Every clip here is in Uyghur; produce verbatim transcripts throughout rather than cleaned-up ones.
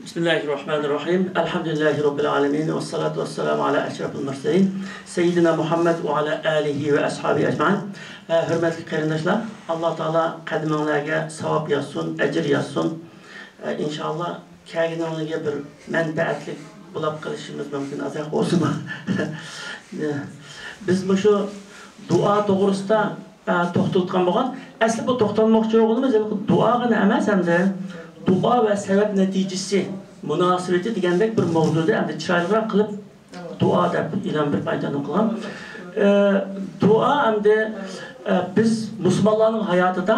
بىسمىللاھىررەھمانىررەھىم. ئەلھەمدۇلىللاھى رەببىل ئالەمىن. ۋەسسالاتۇ ۋەسسالامۇ ئەلا ئەشرەفىل مۇرسەلىن. سەييىدىنا مۇھەممەد ۋە ئەلا ئالىھى ۋە ئەسھابىھى ئەجمەئىن. ئە، ھۆرمەتلىك قېرىنداشلار، ئاللا تائالا قەدىمىڭلارگە ساۋاب يازسۇن، ئەجىر يازسۇن. ئە، ئىنشائاللا، كەلگىنىڭلارگە بىر مەنپەئەتلىك بولاپ قېلىشىمىز مۇمكىن، ئازراق بولسىمۇ. بىز مۇشۇ دۇئا توغرىسىدا، ئە، توختىلىۋاتقان بولغان. ئەسلى بۇ توختالماقچى بولغىنىمىز ھېلىقى دۇئاغىنا ئەمەس، ئەمدى دۇئا ۋە سەۋەب نەتىجىسى مۇناسىۋىتى دېگەندەك بىر ماۋزۇدا ئەمدى چىرايلىقراق قىلىپ دۇئا دەپ ئېلان بېرىپ ئايدانلىق قىلغان. ئە، دۇئا ئەمدى، ئە، بىز مۇسۇلمانلارنىڭ ھاياتىدا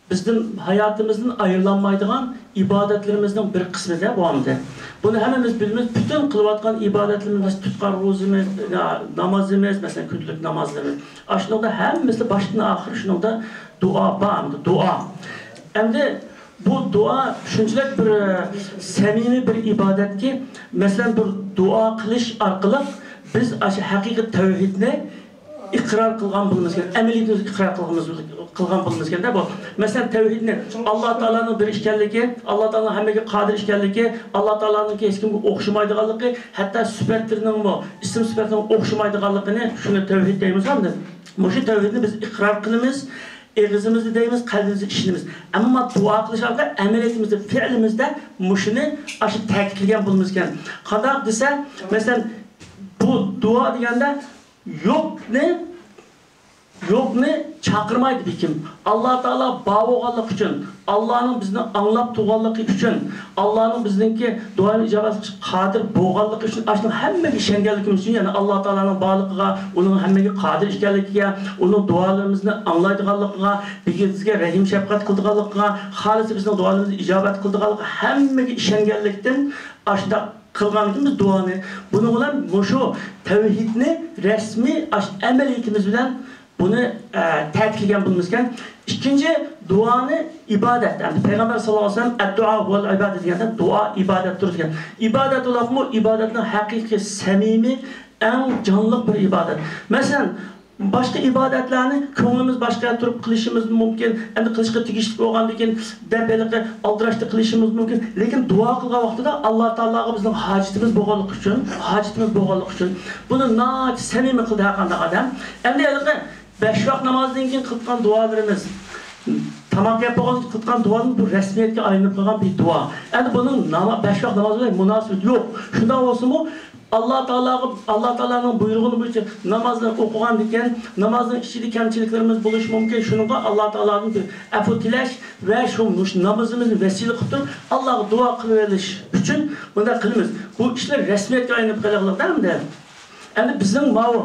بىزدىن، ھاياتىمىزدىن ئايرىلالمايدىغان ئىبادەتلىرىمىزنىڭ بىر قىسمىدە بۇ ئەمدى. بۇنى ھەممىمىز بىلىمىز. پۈتۈن قىلىۋاتقان ئىبادەتلىرىمىز، تۇتقان روزىمىز، نامازىمىز، مەسىلەن، كۈندىلىك نامازلىرىمىز. ئاشۇنىڭدا ھەممىسى باشتىن ئاخىر شۇنىڭدا دۇئا بار ئەمدى، دۇئا. ئەمدى بۇ دۇئا شۇنچىلىك بىر، ئە، سەمىمىي بىر ئىبادەتكى، مەسىلەن، بىر دۇئا قىلىش ئارقىلىق بىز ئاشۇ ھەقىقىي تەۋھىدنى ئىقرار قىلغان بولىمىزكەن، ئەمەلىيىتىمىزدە ئىقرار قىلغىنىمىز، قىلغان بولىمىزكەن-دە بۇ. مەسىلەن، تەۋھىدنى، ئاللا تائالانىڭ بىر ئىكەنلىكى، ئاللا تائالانىڭ ھەممىگە قادىر ئىكەنلىكى، ئاللا تائالانىڭكى ھېچكىمگە ئوخشىمايدىغانلىقى، ھەتتا سۈپەتلىرىنىڭمۇ، ئىسىم سۈپەتلىرىنىڭ ئوخشىمايدىغانلىقىنى، شۇنى تەۋھىد دەيمىز ئەمدى. مۇشۇ تەۋھىدنى بىز ئىقرار قىلىمىز، ئېغىزىمىزدا دەيمىز، قەلبىمىزدە ئىشىنىمىز. ئەمما دۇئا قىلىش ئارقىلىق ئەمەلىيىتىمىزدە، پېئلىمىزدە مۇشۇنى ئاشۇ تەكىتلىگەن بولىمىزكەن. قانداق دېسە، مەسىلەن، بۇ دۇئا دېگەندە يوقنى، يوقنى چاقىرمايدۇ ھېچكىم. ئاللا تائالا بار بولغانلىقى ئۈچۈن، ئاللانىڭ بىزنى ئاڭلاپ تۇرغانلىقى ئۈچۈن، ئاللانىڭ بىزنىڭكى دۇئانى ئىجابەت قىلىشقا قادىر بولغانلىقى ئۈچۈن، ئاشۇنىڭ ھەممىگە ئىشەنگەنلىكىمىز ئۈچۈن، يەنى ئاللا تائالانىڭ بارلىقىغا، ئۇنىڭ ھەممىگە قادىر ئىكەنلىكىگە، ئۇنىڭ دۇئالىرىمىزنى ئاڭلايدىغانلىقىغا، بىزگە رەھىم شەپقەت قىلىدىغانلىقىغا، خالىسا بىزنىڭ دۇئالىرىمىزنى ئىجابەت قىلىدىغانلىقىغا ھەممىگە ئىشەنگەنلىكتىن، ئاشۇنداق قىلغانكىن بىز دۇئانى. بۇنىڭ بىلەن مۇشۇ تەۋھىدنى رەسمىي ئاش-، ئەمەلىيىتىمىز بىلەن بۇنى، ئە، تەكىتلىگەن بولىمىزكەن. ئىككىنچى، دۇئانى ئىبادەت. يەنى پەيغەمبەر ساللاللاھۇ ئەلەيھى ۋەسەللەم، «ئەددۇئا ھۇۋەل ئىبادە» دېگەندە، دۇئا ئىبادەتتۇر دېگەن. ئىبادەت بولۇپمۇ ئىبادەتنىڭ ھەقىقىي سەمىمىي، ئەڭ جانلىق بىر ئىبادەت. مەسىلەن، باشقا ئىبادەتلەرنى كۆڭلىمىز باشقا يەردە تۇرۇپ قىلىشىمىز مۇمكىن، ئەمدى قىلىشقا تېگىشلىك بولغاندىكىن دەپ ھېلىقى ئالدىراشتا قىلىشىمىز مۇمكىن. لېكىن دۇئا قىلغان ۋاقتىدا ئاللا تائالاغا بىزنىڭ ھاجىتىمىز بولغانلىقى ئۈچۈن، ھاجىتىمىز بولغانلىقى ئۈچۈن بۇنى ناھايىتى سەمىمىي قىلدى ھەر قانداق ئادەم. ئەمدى ھېلىقى بەش ۋاق نامازدىن كېيىن قىلىدىغان دۇئالىرىمىز، تاماق يەپ بولغاندىن كېيىن قىلىدىغان دۇئانىڭ بۇ رەسمىيەتكە ئايلىنىپ قالغان بىر دۇئا. ئەمدى بۇنىڭ ناما-، بەش ۋاق نامازى بىلەن مۇناسىۋىتى يوق. شۇنداق بولسىمۇ، ئاللا تائالاغا، ئاللا تائالانىڭ بۇيرۇغىنى بويىچە نامازنى ئوقۇغاندىكىن، نامازنىڭ ئىچىدە كەمچىلىكلىرىمىز بولۇشى مۇمكىن. شۇنىڭغا ئاللا تائالادىن بىر ئەپۇ تىلەش ۋە شۇ مۇشۇ نامىزىمىزنى ۋەسىلە قىلىپ تۇرۇپ، ئاللاغا دۇئا قىلىۋېلىش ئۈچۈن بۇنداق قىلىمىز. بۇ ئىشلار رەسمىيەتكە ئايلىنىپ قېلىغلىق ئەمدى. ئەمدى بىزنىڭ ماۋۇ،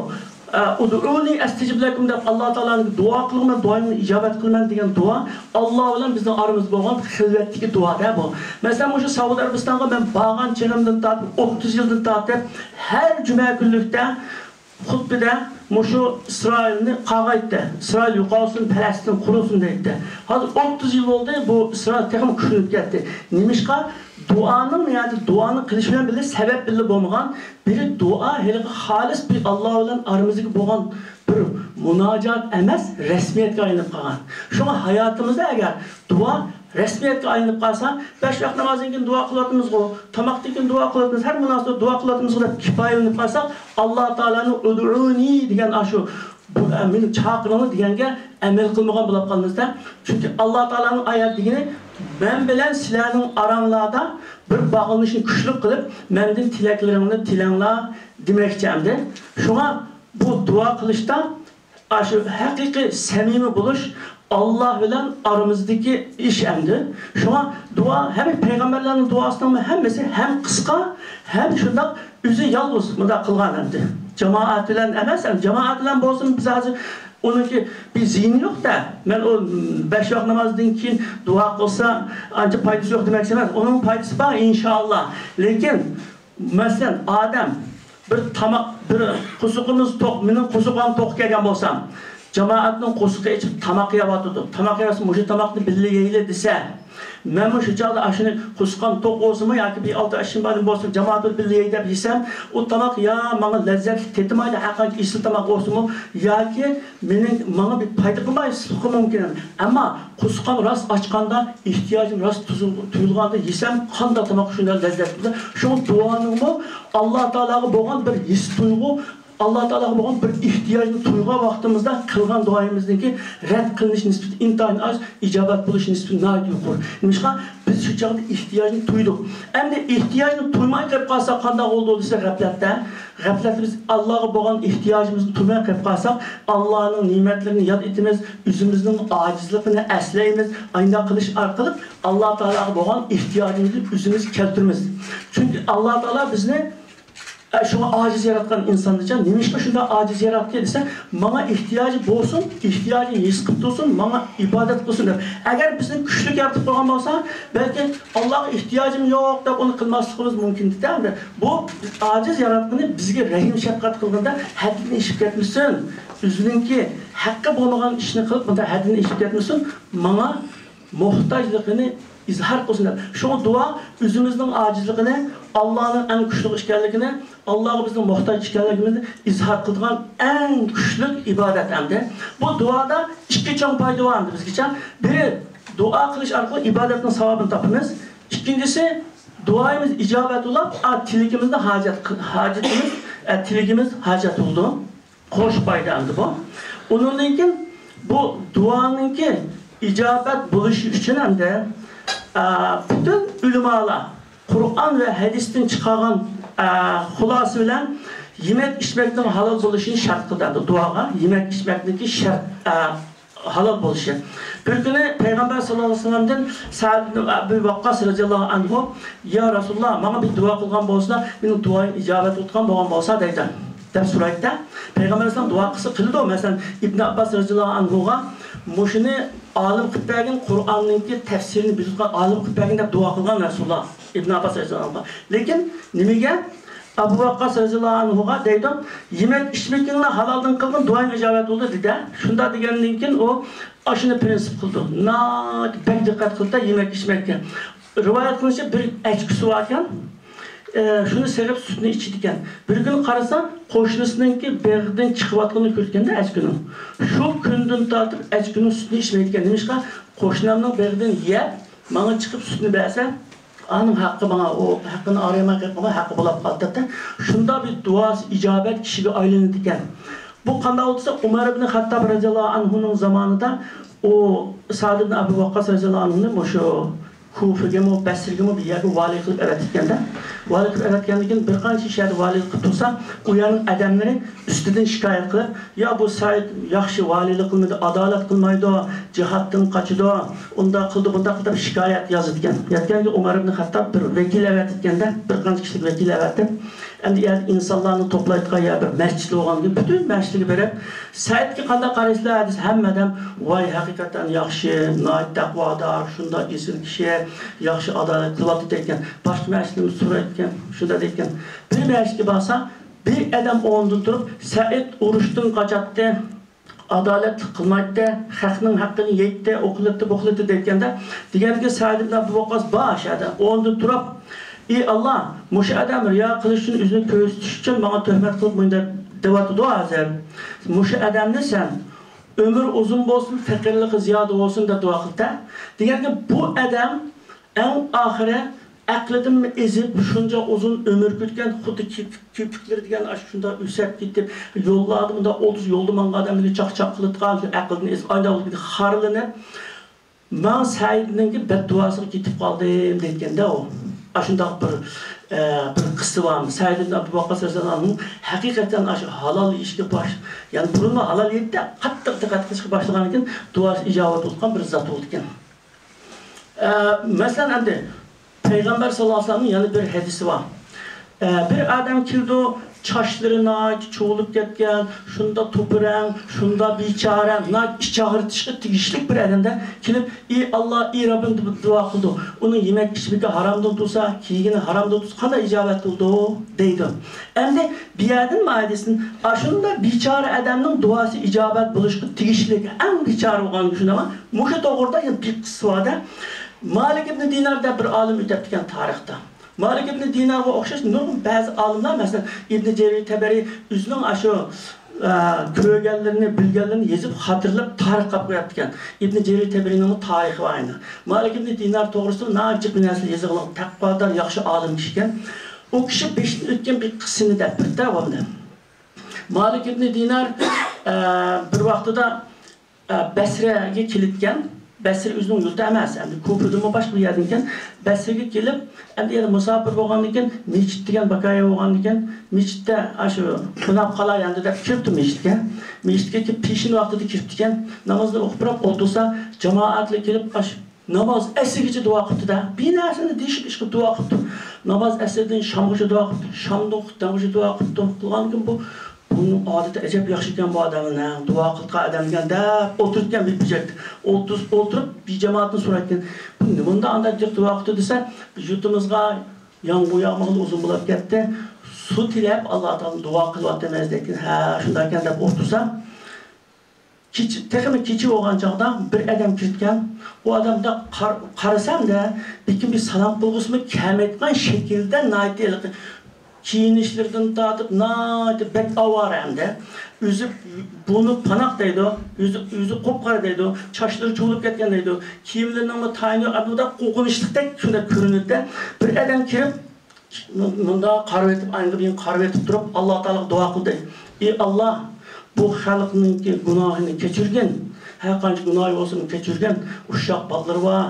ئە، «ئۇدئۇنى ئەستەجىب لەكۇم» دەپ، ئاللا تائالانىڭ دۇئا قىلغىن، دۇئايىڭنى ئىجابەت قىلىمەن دېگەن دۇئا ئاللا بىلەن بىزنىڭ ئارىمىزدا بولغان خىلۋەتتىكى دۇئا-دە بۇ. مەسىلەن، مۇشۇ سەئۇدى ئەرەبىستانغا مەن بارغان چېغىمدىن تارتىپ، ئوتتۇز يىلدىن تارتىپ، ھەر جۈمە كۈنلۈكتە خۇتبىدە مۇشۇ ئىسرائىلنى قارغايتتى. ئىسرائىل يوقالسۇن، پەلەستىن قۇرۇلسۇن دەيتتى. ھازىر ئوتتۇز يىل بولدى، بۇ ئىسرائىل تېخىمۇ كۈچىيىپ كەتتى. نېمىشقا؟ دۇئانىڭ، يەنى دۇئانى قىلىش بىلەن بىللە سەۋەب بىللە بولمىغان، بىر دۇئا ھېلىقى خالىس بىر ئاللا بىلەن ئارىمىزدىكى بولغان بىر مۇناجات ئەمەس، رەسمىيەتكە ئايلىنىپ قالغان. شۇڭا ھاياتىمىزدا ئەگەر دۇئا رەسمىيەتكە ئايلىنىپ قالسا، بەش ۋاق نامازدىن كېيىن دۇئا قىلىۋاتىمىزغۇ، تاماقتىن كېيىن دۇئا قىلىۋاتىمىز، ھەر مۇناسىۋەتتە دۇئا قىلىۋاتىمىزغۇ دەپ كۇپايىلىنىپ قالساق، ئاللا تائالانىڭ «ئۇدئۇنى» دېگەن ئاشۇ، بۇ، ئە، «مېنى چاقىرىڭلار» دېگەنگە ئەمەل قىلمىغان بولۇپ قالىمىز-دە. چۈنكى ئاللا تائالانىڭ ئايەت دېگىنى، «مەن بىلەن سىلەرنىڭ ئاراڭلاردا بىر باغلىنىشنى كۈچلۈك قىلىپ، مەندىن تىلەكلىرىڭلارنى تىلەڭلار» دېمەكچى ئەمدى. شۇڭا بۇ دۇئا قىلىشتا ئاشۇ ھەقىقىي سەمىمىي بولۇش ئاللا بىلەن ئارىمىزدىكى ئىش ئەمدى. شۇڭا دۇئا، ھەم پەيغەمبەرلەرنىڭ دۇئاسىنىڭ ھەممىسى ھەم قىسقا، ھەم شۇنداق ئۆزى يالغۇز مۇنداق قىلغان ئەمدى. جامائەت بىلەن ئەمەس، ئەمدى جامائەت بىلەن بولسىمۇ بىز ھازىر ئۇنىڭكى بىر زىيىنى يوق-دە. مەن ئۇ بەش ۋاق نامازدىن كېيىن دۇئا قىلسا ئانچە پايدىسى يوق دېمەكچى ئەمەس. ئۇنىڭ پايدىسى بار، ئىنشائاللا. لېكىن مەسىلەن، ئادەم بىر تاماق، بىر قورسىقىمىز توق، مېنىڭ قورسىقىم توق كەلگەن بولسام، جامائەتنىڭ قورسىقى ئېچىپ تاماق يەۋاتىدۇ. تاماق يەۋاتسا، مۇشۇ تاماقنى بىللە يەيلى دېسە، مەنمۇ شۇ چاغدا ئاشۇنى قورسىقىم توق بولسىمۇ ياكى بىر ئالتە ئاشۇم بار بولسىمۇ، جامائەت بىللە يەي دەپ يېسەم، ئۇ تاماق يا ماڭا لەززەتلىك تېتىمايدۇ، ھەرقانچە ئېسىل تاماق بولسىمۇ، ياكى مېنىڭ، ماڭا بىر پايدا قىلماي سۇقى مۇمكىن. ئەمما قورسىقىم راست ئاچقاندا، ئېھتىياجىم راست تۇزۇل-، تۇيۇلغاندا يېسەم، قانداق تاماق شۇنداق لەززەتلىك. شۇڭا دۇئانىڭمۇ ئاللا تائالاغا بولغان بىر ھېس تۇيغۇ، ئاللا تائالاغا بولغان بىر ئېھتىياجنى تۇيغان ۋاقتىمىزدا قىلغان دۇئايىمىزنىڭكى رەت قىلىنىش نىسبىتى ئىنتايىن ئاز، ئىجابەت بولۇش نىسبىتى ناھايىتى يۇقىرى. نېمىشقا؟ بىز شۇ چاغدا ئېھتىياجنى تۇيدۇق. ئەمدى ئېھتىياجنى تۇيماي قېلىپ قالساق قانداق بولىدۇ دېسە، غەپلەتتە، غەپلەتتە بىز ئاللاغا بولغان ئېھتىياجىمىزنى تۇيماي قېلىپ قالساق، ئاللانىڭ نېمەتلىرىنى ياد ئېتىمىز، ئۆزىمىزنىڭ ئاجىزلىقىنى ئەسلەيمىز. ئانداق قىلىش ئارقىلىق ئاللا تائالاغا بولغان ئېھتىياجىمىزنى ئۆزىمىز كەلتۈرىمىز. چۈنكى ئاللا تائالا بىزنى ئە، شۇڭا ئاجىز ياراتقان ئىنساننىچە، نېمىشقا شۇنداق ئاجىز ياراتتى دېسە، ماڭا ئېھتىياجى بولسۇن، ئېھتىياجىنى ھېس قىلىپ تۇرسۇن، ماڭا ئىبادەت قىلسۇن دەپ. ئەگەر بىزنى كۈچلۈك يارىتىپ قويغان بولسا، بەلكى ئاللاغا ئېھتىياجىم يوق دەپ ئۇنى قىلماسلىقىمىز مۇمكىن ئىدى. بۇ ئاجىز ياراتقىنى بىزگە رەھىم شەپقەت قىلغاندا ھەددىدىن ئېشىپ كەتمىسۇن، ئۆزىنىڭكى ھەققى بولمىغان ئىشنى قىلىپ، بۇنداق ھەددىدىن ئېشىپ كەتمىسۇن، ماڭا موھتاجلىقىنى ئىزھار قىلسۇن دەپ. شۇڭا دۇئا ئۆزىمىزنىڭ ئاجىزلىقىنى، ئاللانىڭ ئەڭ كۈچلۈك ئىكەنلىكىنى، ئاللاغا بىزنىڭ موھتاج ئىكەنلىكىمىزنى ئىزھار قىلىدىغان ئەڭ كۈچلۈك ئىبادەت ئەمدى. بۇ دۇئادا ئىككى چوڭ پايدا بار ئەمدى بىزگىچە. بىرى، دۇئا قىلىش ئارقىلىق ئىبادەتنىڭ ساۋابىنى تاپىمىز. ئىككىنچىسى، دۇئايىمىز ئىجابەت بولاپ، ئا، تىلىكىمىزنى ھاجەت قىل-، ھاجىتىمىز، ئە، تىلىكىمىز ھاجەت بولىدۇ. قوش پايدا ئەمدى بۇ. ئۇنىڭدىن كېيىن بۇ دۇئانىڭكى ئىجابەت بولۇشى ئۈچۈن ئەمدى، ئە، پۈتۈن ئۆلىمالار قۇرئان ۋە ھەدىستىن چىقارغان، ئە، خۇلاسە بىلەن يېمەك ئىچمەكنىڭ ھالال بولۇشىنى شەرت قىلدى ئەمدى دۇئاغا. يېمەك ئىچمەكنىڭكى شەرت، ئە، ھالال بولۇشى. بىر كۈنى پەيغەمبەر ساللاللاھۇ ئەلەيھى ۋەسەللەمدىن سەئد ئىبن ئەبى ۋەققاس رەزىياللاھۇ ئەنھۇ، يا رەسۇلاللا، ماڭا بىر دۇئا قىلغان بولسىلا، مېنىڭ دۇئايىم ئىجابەت بولىدىغان بولغان بولسا دەيدۇ، دەپ سورايدۇ. پەيغەمبەر ئەلەيھىسسالام دۇئا قىلسا قىلىدۇ. مەسىلەن، ئىبن ئابباس رەزىياللاھۇ ئەنھۇغا مۇشۇنى ئالىم قىلىپ بەرگىن، قۇرئاننىڭكى تەپسىرىنى بىلىدىغان ئالىم قىلىپ بەرگىن دەپ دۇئا قىلغان رەسۇلاللا ئىبن ئابباس رەزىياللاھۇ ئەنھۇغا. لېكىن نېمىگە؟ ئەبۇ ۋەققاس رەزىياللاھۇ ئەنھۇغا دەيدۇ، يېمەك ئىچمىكىڭنى ھالالدىن قىلغىن، دۇئايىڭ ئىجابەت بولدى دېدى. شۇنداق دېگەندىن كېيىن ئۇ ئاشۇنى پرىنسىپ قىلىدۇ. ناھايىتى بەك دىققەت قىلىدۇ يېمەك ئىچمەككە. رىۋايەت قىلىنىشىچە، بىر ئەچكىسى باركەن، ئە، شۇنى سېغىپ سۈتىنى ئىچىدىكەن. بىر كۈنى قارىسا، قوشنىسىنىڭكى بېغىدىن چىقىۋاتقىنىنى كۆرىدىكەن-دە ئەچكىنىڭ. شۇ كۈندىن تارتىپ ئەچكىنىڭ سۈتىنى ئىچمەيدىكەن. نېمىشقا؟ قوشنامنىڭ بېغىدىن يەپ، ماڭا چىقىپ سۈتنى بەرسە، ئانىڭ ھەققى ماڭا، ئۇ ھەققىنى ئايرىماي قېلىپ قالماي، ھەققى بولاپ قالىدۇ دەپ. شۇنداق بىر دۇئاسى ئىجابەت كىشىگە ئايلىنىدىكەن. بۇ قانداق بولسا، ئۇمەر ئىبن خەتتاب رەزىياللاھۇ ئەنھۇنىڭ زامانىدا ئۇ سەئد ئىبن ئەبۇ ۋەققاس رەزىياللاھۇ ئەنھۇنى مۇشۇ كۇفىگىمۇ، بەسرىگىمۇ بىر يەرگە ۋالىي قىلىپ ئەۋەتىدىكەن-دە. ۋالىي قىلىپ ئەۋەتكەندىن كېيىن، بىر قانچە شەھەردە ۋالىيلىق قىلىپ تۇرسا، ئۇ يەرنىڭ ئادەملىرى ئۈستىدىن شىكايەت قىلىپ، يا بۇ سەئىد ياخشى ۋالىيلىق قىلمىدى، ئادالەت قىلمايدۇ، جىھادتىن قاچىدۇ، ئۇنداق قىلدى، بۇنداق قىلدى دەپ شىكايەت يازىدىكەن. يەتكەنگە ئۇمەر ئىبن خەتتاب بىر ۋەكىل ئەۋەتىدىكەن-دە، بىر قانچە كىشىلىك ۋەكىل ئەۋەتىپ، ئەمدى ئۇ يەردە ئىنسانلارنى توپلايدىغان يەر بىر مەسچىت بولغاندىن كېيىن پۈتۈن مەسچىتكە بېرىپ، سەئىدكە قانداق قارايسىلەر دېسە، ھەممە ئادەم، ۋاي، ھەقىقەتەن ياخشى، ناھايىتى تەقۋادار، شۇنداق ئېسىل كىشى، ياخشى ئادالەت قىلىۋاتىدۇ دەيدىكەن. باشقا مەسچىتتىن سورايدىكەن، شۇنداق دەيدىكەن. بىر مەسچىتكە بارسا، بىر ئادەم ئورنىدىن تۇرۇپ، سەئىد ئۇرۇشتىن قاچاتتى، ئادالەتلىك قىلمايتتى، خەقنىڭ ھەققىنى يەيتتى، ئۇ قىلاتتى، بۇ قىلاتتى دەيدىكەندە، دېگەندىكىن سەئىد ئىبن ئەبۇ ۋەققاس بار شۇ يەردە ئورنىدىن تۇرۇپ، ئى ئاللا، مۇشۇ ئادەم رىيا قىلىش ئۈچۈن، ئۆزىنى كۆرسىتىش ئۈچۈن ماڭا تۆھمەت قىلىپ مۇنداق دەۋاتىدۇ ھازىر. مۇشۇ ئادەمنى سەن ئۆمۈر ئۇزۇن بولسۇن، پېقىرلىقى زىيادە بولسۇن دەپ دۇئا قىلدى. دېگەندىكىن بۇ ئادەم ئەڭ ئاخىرى ئەقلىدىنمۇ ئېزىپ، شۇنچە ئۇزۇن ئۆمۈر كۈتكەن، خۇددى كېپىك-، كېپىكلىرى دېگەن ئاشۇ شۇنداق ئۆسەپ كېتىپ، يوللاردا مۇنداق ئولتۇرسا، يولدا ماڭغان ئادەملەرگە چاقچاق قىلىدىغان، ئەقلىدىن ئېزىپ، ئايدا خارلىنىپ، ماڭ سەئىدنىڭكى بەددۇئاسىغا كېتىپ قالدىم دەيدىكەندە ئۇ. ئاشۇنداق بىر، ئە، بىر قىسسە بار. سەئىد ئىبن ئەبۇ ۋەققاس رەزىياللاھۇ ئەنھۇ ھەقىقەتەن ئاشۇ ھالال يېيىشكە باش-، يەنى بۇرۇنلا ھالال يەيتتى، قاتتىق دىققەت قىلىشقا باشلىغاندىن كېيىن دۇئاسى ئىجابەت بولغان بىر زات بولىدىكەن. ئە، مەسىلەن، ئەمدى پەيغەمبەر ساللاللاھۇ ئەلەيھى ۋەسەللەمنىڭ يەنە بىر ھەدىسى بار. ئە، بىر ئادەم كېلىدۇ، چاچلىرى ناھايىتى چۇۋۇلۇپ كەتكەن، شۇنداق توپا رەڭ، شۇنداق بىچارە، ناھايىتى ئىچ ئاغرىتىشقا تېگىشلىك بىر ئادەمدە كېلىپ، «ئى ئاللا، ئى رەببىم» دەپ دۇئا قىلىدۇ. ئۇنىڭ يېمەك ئىچمىكى ھارامدىن تۇرسا، كىيگىنى ھارامدىن تۇرسا، قانداق ئىجابەت قىلىدۇ؟ دەيدۇ. ئەمدى بۇ يەردىن ماھىيەتتىن ئاشۇنداق بىچارە ئادەمنىڭ دۇئاسى ئىجابەت بولۇشقا تېگىشلىك، ئەڭ بىچارە بولغان شۇنداقمۇ؟ مۇشۇ توغرىدا يەنە بىر قىسسە بار-دە. مالىك ئىبنى دىنار دەپ بىر ئالىم ئۆتۈپتىكەن تارىختا. مالىك ئىبنى دىنارغا ئوخشاش نۇرغۇن بەزى ئالىملار، مەسىلەن، ئىبنى جەرىر تەبەرى ئۆزىنىڭ ئاشۇ، ئە، كۆرگەنلىرىنى، بىلگەنلىرىنى يېزىپ، خاتىرىلەپ تارىخ قىلىپ قويۇپتىكەن. ئىبنى جەرىر تەبەرىنىڭمۇ تارىخى بار ئەمدى. مالىك ئىبنى دىنار توغرىسىدا ناھايىتى جىق بىر نەرسە يېزىلغان، تەقۋادار، ياخشى ئالىم ئىكەن. ئۇ كىشى بېشىدىن ئۆتكەن بىر قىسسىنى دەپ بېرىپتۇ ئەۋۋالدا. مالىك ئىبنى دىنار، ئە، بىر ۋاقتىدا ئە، بەسرەگە كېلىدىكەن. بەسرە ئۆزىنىڭ يۇرتى ئەمەس، ئەمدى كۇفىدىنمۇ باشقا بىر يەردىن ئىكەن. بەسرىگە كېلىپ، ئەمدى يەنە مۇساپىر بولغاندىن كېيىن، مەسچىت دېگەن بىر كايە بولغاندىن كېيىن، مەسچىتتە ئاشۇ قوناپ قالاي ئەمدى دەپ كىرىپتۇ مەسچىتكە. مەسچىتكە كىرىپ، پېشىن ۋاقتىدا كىرىپتىكەن. نامازنى ئوقۇپ بىراپ ئولتۇرسا، جامائەتلا كېلىپ، ئاشۇ ناماز ئەسىرگىچە دۇئا قىپتۇ-دە. بىر نەرسىنى دېيىشىپ، ئىشقىلىپ دۇئا قىپتۇ. ناماز ئەسىردىن شامغىچە دۇئا قىپتۇ. شامدىن خۇتتەمغىچە دۇئا قىپتۇ. قىلغاندىن كېيىن بۇ بۇنىڭ ئادىتى ئەجەب ياخشى ئىكەن بۇ ئادەمنىڭ، دۇئا قىلىدىغان ئادەم ئىكەن دەپ ئولتۇرىدىكەن بىر بۇرجەكتە. ئولتۇرۇپ، ئولتۇرۇپ بىر جامائەتتىن سورايدىكەن، بۇ نېمانداق ئانداق جىق دۇئا قىپتۇ دېسە، يۇرتىمىزغا يامغۇر ياغمىغىلى ئۇزۇن بولۇپ كەتتى، سۇ تىلەپ ئاللا تائالادىن دۇئا قىلىۋاتىمىز دەيدىكەن. ھە، شۇنداق ئىكەن دەپ ئولتۇرسا، كېچە، تېخىمۇ كېچە بولغان چاغدا بىر ئادەم كىرىدىكەن. ئۇ ئادەم مۇنداق قار-، قارىسام دە، بىر كىم بىر سالام قىلغۇسىمۇ كەلمەيدىغان شەكىلدە ناھايىتى ھېلىقى كىيىنىشلىرىدىن تارتىپ ناھايىتى بەك ئاۋارە ئەمدى. ئۆزى بۇرنى پاناق دەيدۇ، ئۆزى، ئۆزى قۇپقارا دەيدۇ، چاچلىرى چۇۋۇلۇپ كەتكەن دەيدۇ. كىيىملىرىنىڭمۇ تايىنى يوق، ئەمدى قورقۇنچلۇقتەك شۇنداق كۆرۈنىدۇ. بىر ئادەم كىرىپ، مۇ-، مۇنداق قارىۋېتىپ، ئاينىغا بېرىپ قارىۋېتىپ تۇرۇپ، ئاللا تائالاغا دۇئا قىلدى. ئى ئاللا، بۇ خەلقنىڭكى گۇناھىنى كەچۈرگىن، ھەر قانچە گۇناھى بولسىمۇ كەچۈرگىن، ئۇششاق بالىلىرى بار،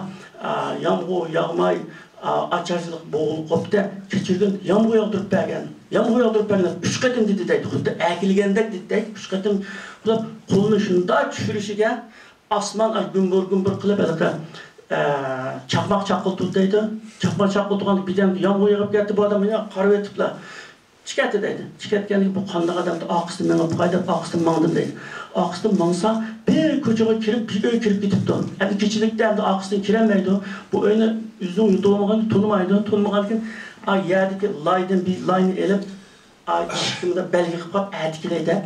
ئا، يامغۇر ياغماي، ئا، ئاچارچىلىق بوغۇلۇپ قوپتى، كەچۈرگىن، يامغۇر ياغدۇرۇپ بەرگىن، يامغۇر ياغدۇرۇپ بەرگىن، ئۈچ قېتىم دېدى دەيدۇ، خۇددى ئەركىلىگەندەك دېدى دەيدۇ، ئۈچ قېتىم قىلىپ قولىنى شۇنداق چۈشۈرۈشىگە، ئاسمان ئاي گۈمبۈر-گۈمبۈر قىلىپ ھېلىقى، ئە، چاقماق چاققىلى تۇردى دەيدۇ. چاقماق چاققىلى تۇرغاندا بىردەم يامغۇر يېغىپ كەتتى، بۇ ئادەم مانا قارىۋېتىپلا چىقىۋەتتى دەيدۇ. چىقىۋەتكەندىن كېيىن بۇ قانداق ئادەمدۇ، ئارقىسىدىن مېڭىپ باقاي دەپ ئارقىسىدىن ماڭدىم دەيدۇ. ئارقىسىدىن ماڭسا بىر كوچىغا كىرىپ بىر ئۆيگە كىرىپ كېتىپتۇ. ئەمدى كېچىلىكتە ئەمدى ئارقىسىدىن كىرەلمەيدۇ. بۇ ئۆينى ئۆزىنىڭ يۇرتى بولمىغاندىن تونۇمايدۇ. تونۇمىغاندىن كېيىن ئا يەردىكى لايدىن بىر لاينى ئېلىپ، ئا ئىشىكنى بەلگە قىلىپ قويۇپ ئەتە كېلەي دەپ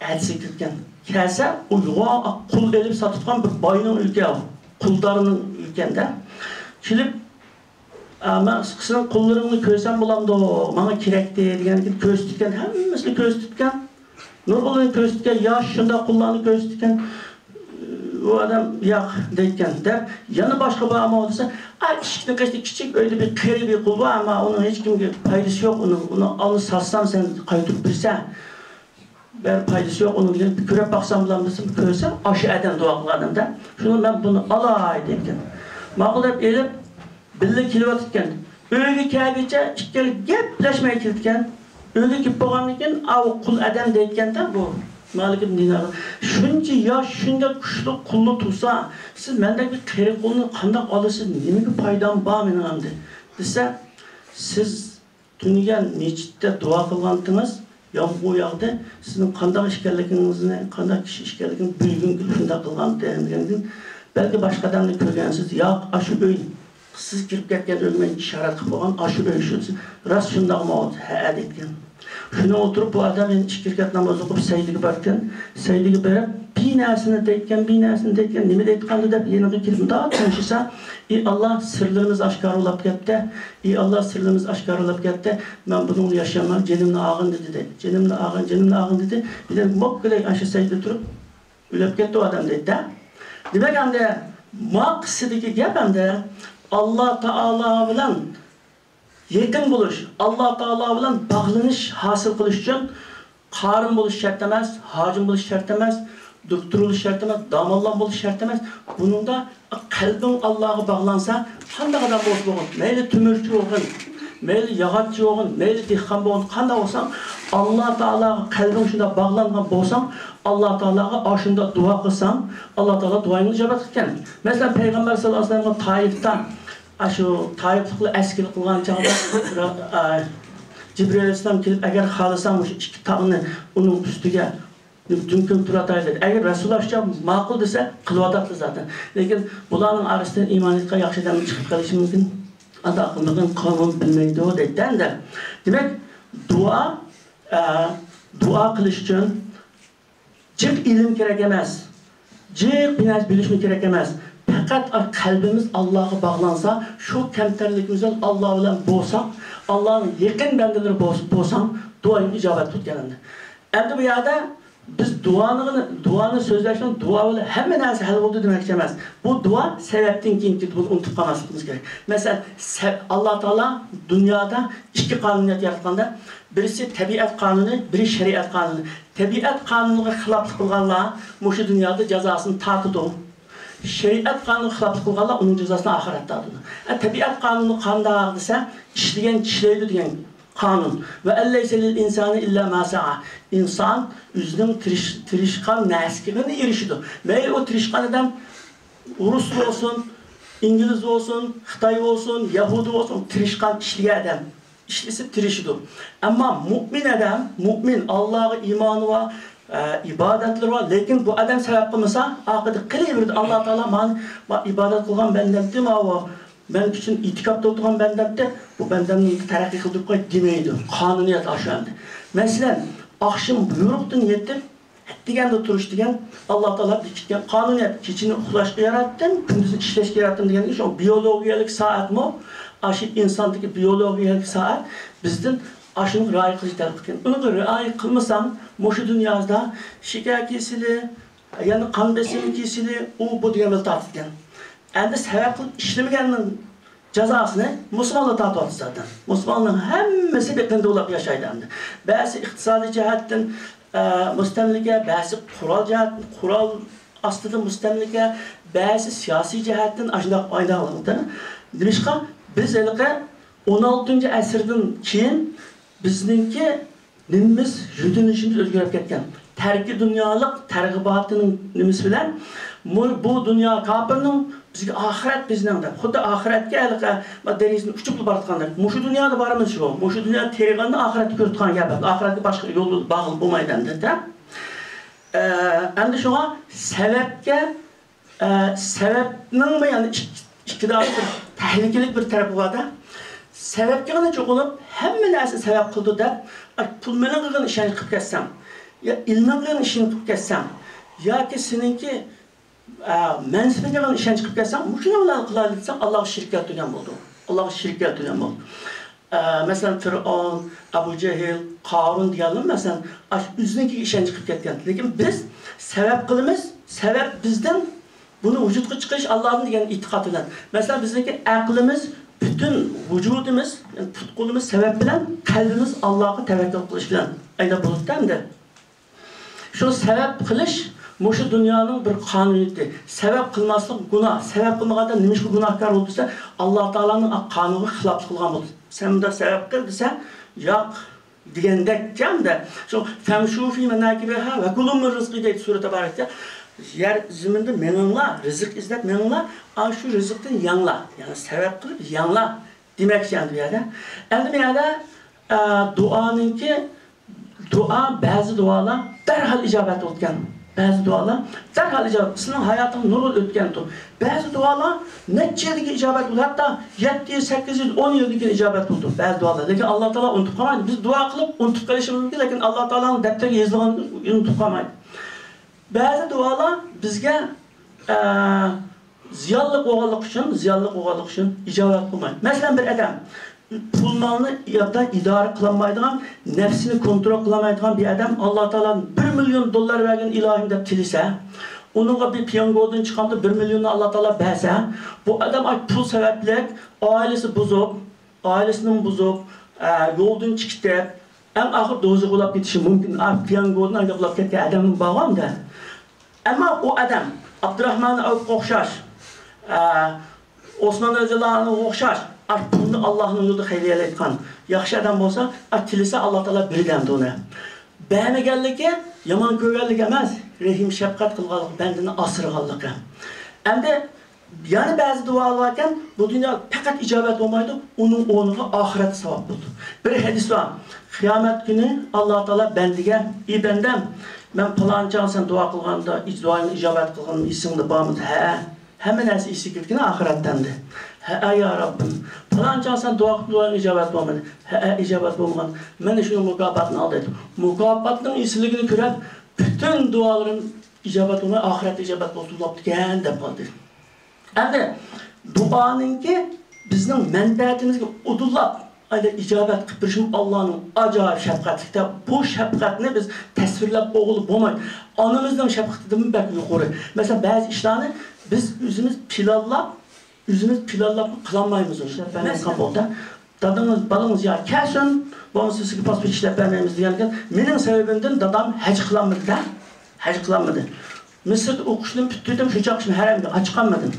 ئەتىسى كىرگەن. كەلسە، ئۇ يوغان قۇل ئېلىپ ساتىدىغان بىر باينىڭ ئۆيى ئىكەن، قۇلدارنىڭ ئۆيى ئىكەن-دە. كېلىپ، ئە، مەن سېنىڭ قۇللىرىڭنى كۆرسەم بولامدۇ؟ ماڭا كېرەكتى دېگەندىن كېيىن كۆرسىتىدىكەن، ھەممىسىنى كۆرسىتىدىكەن. نۇرغۇنلىرىنى كۆرسىتىدىكەن، ياش شۇنداق قۇللارنى كۆرسىتىدىكەن. ئۇ ئادەم ياق دەيدىكەن دەپ، يەنە باشقا بارمۇ دېسە، ئا، ئىشىكنىڭ قېشىدا كىچىك ئۆيدە بىر قېرى بىر قۇل بار، ئەمما ئۇنىڭ ھېچكىمگە پايدىسى يوق، ئۇنى، ئۇنى ئالنى ساتسام سەن قايتۇرۇپ بېرىسەن. بەر پايدىسى يوق ئۇنىڭ دېگەن، كۆرۈپ باقسام بولامدۇ دېسەم، كۆرسە ئاشۇ ئادەم دۇئا قىلغان ئادەمدە، شۇنى مەن بۇنى ئالاي دەيدىكەن. ماقۇل دەپ ئېلىپ، بىللە كېلىۋاتىدىكەن. ئۆيگە كەلگۈچە ئىككىلى گەپلەشمەي كېلىدىكەن. ئۆيگە كېلىپ بولغاندىن كېيىن، ئاۋۇ قۇل ئادەم دەيدىكەن-دە بۇ مالىك ئىبن دىنارغا، شۇنچە ياش، شۇنداق كۈچلۈك قۇللا تۇرسا، سىز مەندەك بىر قېرى قۇلنى قانداق ئالىسىز، نېمىگە پايدام بار مېنىڭ ئەمدى دېسە، سىز تۈنۈگۈن مەسچىتتە دۇئا قىلغانتىڭىز، يامغۇر ياغدى. سىزنىڭ قانداق ئىكەنلىكىڭىزنى، قانداق كىشى ئىكەنلىكىڭىزنى بىلگۈم كېلىپ شۇنداق قىلغانتىم دېگەندىن، بەلكى باشقا ئادەمنى كۆرگەنسىز. ياق، ئاشۇ ئۆي، سىز كىرىپ كەتكەن ئۆيگە مەن ئىشارەت قىلىپ قويغان ئاشۇ ئۆي شۇ. راست شۇنداقمۇ؟ ھەئە دەيدىكەن. شۇنى ئولتۇرۇپ بۇ ئادەم يەنە ئىككى رەكەت ناماز ئوقۇپ سەجدىگە بارىدىكەن. سەجدىگە بېرىپ، بىر نەرسىنى دەيدىكەن، بىر نەرسىنى دەيدىكەن، نېمە دەيدىغاندۇ دەپ يېنىغا كېلىپ مۇنداق تىڭشىسا، ئى ئاللا، سىرلىرىمىز ئاشكارىلاپ كەتتى. ئى ئاللا، سىرلىرىمىز ئاشكارىلاپ كەتتى. مەن بۇنىڭ ياشىيالمايمەن، جېنىمنى ئالغىن دېدى دەيدۇ. جېنىمنى ئالغىن، جېنىمنى ئالغىن دېدى. بىردەم موككىدەك ئاشۇ سەجدىدە تۇرۇپ ئۆلۈپ كەتتى ئۇ ئادەم دەيدۇ-دە. دېمەك، ئەمدى ما قىسسىدىكى گەپ ئەمدى ئاللا تائالا بىلەن يېقىن بولۇش، ئاللا تائالا بىلەن باغلىنىش ھاسىل قىلىش ئۈچۈن قارىم بولۇش شەرت ئەمەس، ھاجىم بولۇش شەرت ئەمەس، دوكتور بولۇش شەرت ئەمەس، داموللام بولۇش شەرت ئەمەس. بۇنىڭدا قەلبىڭ ئاللاغا باغلانسا، قانداق ئادەم بولسا بولغىن، مەيلى تۆمۈرچى بولغىن، مەيلى ياغاچچى بولغىن، مەيلى دېھقان بولغىن، قانداق بولساڭ، ئاللا تائالاغا قەلبىڭ شۇنداق باغلانغان بولساڭ، ئاللا تائالاغا ئاشۇنداق دۇئا قىلساڭ، ئاللا تائالا دۇئايىڭنى ئىجابەت قىلىدىكەن. مەسىلەن، پەيغەمبەر ساللاللاھۇ ئەلەيھى ۋەسەللەم تائىپتا ئاشۇ تائىپلىقلار ئەسكىلىك قىلغان چاغدا، ئا، جىبرىئىل ئەلەيھىسسالام كېلىپ، ئەگەر خالىساڭ مۇشۇ ئىككى تاغنى ئۇنىڭ ئۈستىگە دۈم كۆمۈپ تۇرۇۋاتايلى دېدى. ئەگەر رەسۇلۇللا شۇ ماقۇل دېسە، قىلىۋاتاتتى زادەن. لېكىن بۇلارنىڭ ئارىسىدىن ئىمان ئېيتقان ياخشى ئادەم چىقىپ قېلىشى مۇمكىن. ئانداق قىلمىغىن، قومۇم بىلمەيدۇ دەيدىدە. دېمەك، دۇئا، ئە، دۇئا قىلىش ئۈچۈن جىق ئىلىم كېرەك ئەمەس، جىق بىر نەرسە بىلىشمۇ كېرەك ئەمەس. پەقەت قەلبىمىز ئاللاغا باغلانسا، شۇ كەمتەرلىكىمىز بىلەن ئاللا بىلەن بولساق، ئاللانىڭ يېقىن بەندىلىرى بولس-، بولساڭ، دۇئايىڭ ئىجابەت بولىدىكەن ئەمدى. ئەمدى بۇ يەردە بىز دۇئانى، دۇئانى سۆزلەش بىلەن دۇئا بىلەن ھەممە نەرسە ھەل بولدى دېمەكچى ئەمەس. بۇ دۇئا سەۋەبتىن كېيىن كېلىدۇ، بۇنى ئۇنتۇپ قالماسلىقىمىز كېرەك. مەسىلەن، سە-، ئاللا تائالا دۇنيادا ئىككى قانۇنىيەت ياراتقاندا، بىرسى تەبىئەت قانۇنى، بىرى شەرىئەت قانۇنى. تەبىئەت قانۇنىغا خىلاپلىق قىلغانلار مۇشۇ دۇنيادا جازاسىنى تارتىدۇ. شەرىئەت قانۇنىغا خىلاپلىق قىلغانلار ئۇنىڭ جازاسىنى ئاخىرەتتە تارتىدۇ. ئە، تەبىئەت قانۇنى قانداق دېسە، ئىشلىگەن چىشلەيدۇ دېگەن قانۇن. ۋە ئەللەيسە لىل ئىنسانى ئىللا ما سەئا. ئىنسان ئۆزىنىڭ تىرىش-، تىرىشقان نەرسىگىلا ئېرىشىدۇ. مەيلى ئۇ تىرىشقان ئادەم ئورۇس بولسۇن، ئىنگلىز بولسۇن، خىتاي بولسۇن، يەھۇدىي بولسۇن، تىرىشقان، ئىشلىگەن ئادەم ئىشلىسە تىرىشىدۇ. ئەمما مۇئمىن ئادەم، مۇئمىن، ئاللاغا ئىمانى بار، ئە، ئىبادەتلىرى بار، لېكىن بۇ ئادەم سەۋەب قىلمىسا، ئارقىدا قېلىۋېرىدۇ. ئاللا تائالا مانا، ما ئىبادەت قىلغان بەندەمدى، ماۋۇ مەن ئۈچۈن ئېتىكاپتا ئولتۇرغان بەندەمدى، بۇ بەندەمنى تەرەققىي قىلدۇرۇپ قوي دېمەيدۇ. قانۇنىيەت ئاشۇ ئەمدى. مەسىلەن، ئاخشىمى بۇيرۇقتىن يېتىپ، ئەتىگەندە تۇرۇش دېگەن ئاللا تائالا بېكىتكەن قانۇنىيەت. كېچىنى ئۇخلاشقا ياراتتىم، كۈندۈزنى ئىشلەشكە ياراتتىم دېگەن شۇ بىيولوگىيەلىك سائەتمۇ، ئاشۇ ئىنساندىكى بىيولوگىيەلىك سائەت بىزدىن ئاشۇنى رىئايە قىلىش تەلەپ قىلغان. ئۇنىڭغا رىئايە قىلمىساڭ، مۇشۇ دۇنيادا شېكەر كېسىلى، يەنە قان بېسىمى كېسىلى، ئۇ بۇ دېگەن بىلەن تارتىدىكەن. ئەمدى سەۋەب قىلىپ ئىشلىمىگەننىڭ جازاسىنى مۇسۇلمانلار تارتىۋاتىدۇ زادەن. مۇسۇلمانلارنىڭ ھەممىسى بىر قېرىندە بولاپ ياشايدۇ ئەمدى. بەزىسى ئىقتىسادىي جەھەتتىن، ئە، مۇستەملىكە، بەزىسى قورال جەھەتتىن، قورال ئاستىدا مۇستەملىكە، بەزىسى سىياسىي جەھەتتىن ئاشۇنداق ئايدىغانلىقتا. نېمىشقا؟ بىز ھېلىقى ئون ئالتىنچى ئەسىردىن كېيىن بىزنىڭكى نېمىمىز، يۆنىلىشىمىز ئۆزگىرىپ كەتكەن. تەركىي دۇنيالىق تەرغىباتىنىڭ نېمىسى بىلەن، مۇ-، بۇ دۇنيا كاپىرنىڭ، بىزگە ئاخىرەت بىزنىڭ دەپ، خۇددى ئاخىرەتكە ھېلىقى دېرىزىنى ئۇچۇپ بارىدىغاندەك. مۇشۇ دۇنيادا بارمىز شۇ، مۇشۇ دۇنيادا تېرىغاندا ئاخىرەتنى كۆرىدىغان گەپ. ئاخىرەتكە باشقا يول باغلىنىپ بولمايدۇ ئەمدى. ئە، ئەمدى شۇڭا سەۋەبكە ئە، سەۋەبنىڭمۇ يەنە ئىككى، ئىككىداق بىر تەھلىكىلىك بىر تەرىپى بار-دە. سەۋەبكە غىنا چوقۇنۇپ، ھەممە نەرسە سەۋەب قىلىدۇ دەپ، ئاي، پۇل مېنىڭ قىلغان ئىشەنچ قىلىپ كەتسەڭ، يا ئىلمىڭ قىلغان ئىشەنچ قىلىپ كەتسەڭ، ياكى سېنىڭكى، ئە، مەنسىپىڭ قىلغان ئىشەنچ قىلىپ كەتسەڭ، مۇشۇنى بىلەن قىلايلى دېسەڭ، ئاللاغا شېرىك كەلتۈرگەن بولىدۇ. ئاللاغا شېرىك كەلتۈرگەن بولىدۇ. ئە، مەسىلەن، فىرئون، ئەبۇ جەھىل، قارۇن دېگەنلەر، مەسىلەن، ئاشۇ ئۆزىنىڭكىگە ئىشەنچ قىلىپ كەتكەن. لېكىن بىز سەۋەب قىلىمىز، سەۋەب بىزدىن، بۇنى ۋۇجۇدقا چىقىرىش ئاللادىن دېگەن ئېتىقاد بىلەن. مەسىلەن، بىزنىڭكى ئەقلىمىز، پۈتۈن ۋۇجۇدىمىز، يەنى پۇت-قولىمىز سەۋەب بىلەن، قەلبىمىز ئاللاغا تەۋەككۈل قىلىش بىلەن ئەينەپ بولۇپتۇ ئەمدى. شۇ سەۋەب قىلىش مۇشۇ دۇنيانىڭ بىر قانۇنىيىتى. سەۋەب قىلماسلىق گۇناھ. سەۋەب قىلمىغاندا نېمىشقا گۇناھكار بولدى دېسە، ئاللا تائالانىڭ قانۇنىغا خىلاپلىق قىلغان بولدى. سەن بۇنداق سەۋەب قىل دېسە، ياق دېگەندەك ئەمدى. شۇ فەمشۇ فى مەناكىبىھا ۋە كۇلۇ مىن رىزقى دەيدۇ سۈرە تەبارەكتە. يەر زېمىندا مېڭىڭلار، رىزىق ئىزدەپ مېڭىڭلار، ئاشۇ رىزىقتىن يەڭلار. يەنى سەۋەب قىلىپ يەڭلار دېمەكچى ئەمدى بۇ يەردە. ئەمدى بۇ يەردە، ئە، دۇئانىڭكى دۇئا، بەزى دۇئالار دەرھال ئىجابەت بولىدىكەن. بەزى دۇئالار دەرھال ئىجابەت. سىزنىڭ ھاياتىڭىز نۇرغۇن ئۆتكەنتۇ. بەزى دۇئالار نەچچە يىلدىن كېيىن ئىجابەت بولىدۇ. ھەتتا يەتتە يۈز، سەككىز يۈز، ئون يىلدىن كېيىن ئىجابەت بولىدۇ بەزى دۇئالار. لېكىن ئاللا تائالا ئۇنتۇپ قالمايدۇ. بىز دۇئا قىلىپ ئۇنتۇپ قېلىشىمىز مۇمكىن، لېكىن ئاللا تائالانىڭ دەپتەرگە يېزىلغاننى ئۇنتۇپ قالمايدۇ. بەزى دۇئالار بىزگە، ئە، زىيانلىق بولغانلىقى ئۈچۈن، زىيانلىق بولغانلىقى ئۈچۈن ئىجابەت قىلمايدۇ. مەسىلەن، بىر ئادەم پۇل-مالنى يادا ئىدارە قىلالمايدىغان، نەپسىنى كونترول قىلالمايدىغان بىر ئادەم، ئاللا تائالا بىر مىليون دوللار بەرگىن ئىلاھىم دەپ تىلىسە، ئۇنىڭغا بىر پيانگودىن چىققاندا بىر مىليوننى ئاللا تائالا بەرسە، بۇ ئادەم ئاي پۇل سەۋەبلىك ئائىلىسى بۇزۇپ، ئائىلىسىنىمۇ بۇزۇپ، ئە، يولدىن چىقىپ، ئەڭ ئاخىر دوزاخقا ئۇلاپ كېتىشى مۇمكىن. ئا، پيانگودىن ئانداق ئۇلاپ كەتكەن ئادەممۇ بارغۇ ئەمدى. ئەمما ئۇ ئادەم ئابدۇراخمان ئەۋپقە ئوخشاش، ئە، ئوسمان رەزىياللاھۇ ئەنھۇغا ئوخشاش، ئا، پۇلنى ئاللاھنىڭ يولىدا خەيرىيەلەيدىغان ياخشى ئادەم بولسا، ئا، تىلىسە ئاللا تائالا بېرىدۇ ئەمدى ئۇنى. بەرمىگەنلىكى يامان كۆرگەنلىك ئەمەس، رەھىم شەپقەت قىلغانلىقى، بەندىنى ئاسرىغانلىقى. ئەمدى يەنە بەزى دۇئالار باركەن، بۇ دۇنيا پەقەت ئىجابەت بولمايدۇ، ئۇنىڭ ئورنىغا ئاخىرەتتە ساۋاب بولىدۇ. بىر ھەدىس بار، قىيامەت كۈنى ئاللا تائالا بەندىگە، ئى بەندەم، مەن پالانچىغا سەن دۇئا قىلغاندا، دۇئايىڭنى ئىجابەت قىلغىنىم ئېسىڭدە بارمىدى؟ ھە. ھەممە نەرسە ئېسىگە كېلىدىكەن ئاخىرەتتە ئەمدى. ھەئە يا رەببىم، پالانچىغا سەن دۇئا قىلىپ دۇئايىڭ ئىجابەت بولمىدى. ھەئە، ئىجابەت بولمىغان. مانا شۇنىڭ مۇكاپاتىنى ئال دېدى. مۇكاپاتنىڭ ئېسىللىكىنى كۆرۈپ، پۈتۈن دۇئالىرىم ئىجابەت بولماي، ئاخىرەتتە ئىجابەت بولسۇن بولاپتىكەن دەپ قالدى. ئەمدى دۇئانىڭكى بىزنىڭ مەنپەئەتىمىزگە ئۇدۇللاپ ئايدا ئىجابەت قىلىپ بېرىشىمۇ ئاللانىڭ ئاجايىپ شەپقەتلىكتە. بۇ شەپقەتنى بىز تەسۋىرلەپ بولغىلى بولمايدۇ. ئانىمىزنىڭ شەپقىتىدىنمۇ بەك يۇقىرى. مەسىلەن، بەزى ئىشلارنى بىز ئۆزىمىز پىلانلاپ، ئۆزىمىز پىلانلاپ قىلالمايمىز. ئىشلەپ بەرمەيدىغان بولسا، دادىڭىز، بالىڭىز يا كەلسۇن، بولمىسا سىزگە پاسپورت ئىشلەپ بەرمەيمىز دېگەندىكىن، مېنىڭ سەۋەبىمدىن دادام ھەج قىلالمىدى-دە. ھەج قىلالمىدى. مىسىردا ئوقۇشنى پۈتتۈردۈم، شۇ چاغقىچە ھەرەمگە ئاچىقالمىدىم.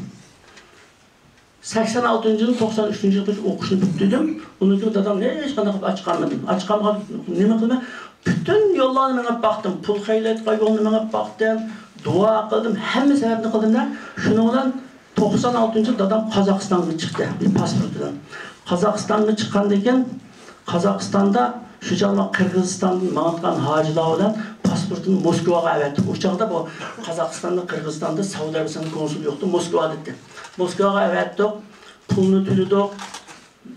سەكسەن ئالتىنچى يىلدىن توقسان ئۈچىنچى يىلغىچە ئوقۇشنى پۈتتۈردۈم. ئۇنىڭ كېيىن دادام ھېچقانداق قىلىپ ئاچىقالمىدىم. ئاچىقالمىغان نېمە قىلىمەن؟ پۈتۈن يوللارنى مېڭىپ باقتىم. پۇل خەجلەيدىغان يولنى مېڭىپ باقتىم. دۇئا قىلدىم. ھەممە سەۋەبنى قىلدىم-دە. شۇنىڭ بىلەن توقسان ئالتىنچى يىل دادام قازاقىستانغا چىقتى، بىر پاسپورت بىلەن. قازاقىستانغا چىققاندىن كېيىن، قازاقىستاندا شۇ چاغدا قىرغىزىستاندىن ماڭىدىغان ھاجىلار بىلەن پاسپورتىنى موسكۋاغا ئەۋەتتى. ئۇ چاغدا بۇ قازاقىستاندا، قىرغىزىستاندا سەئۇدى ئەرەبىستاندا كونسۇل يوقتى، موسكۋا دېدى. موسكۋاغا ئەۋەتتۇق، پۇلنى تۆلىدۇق.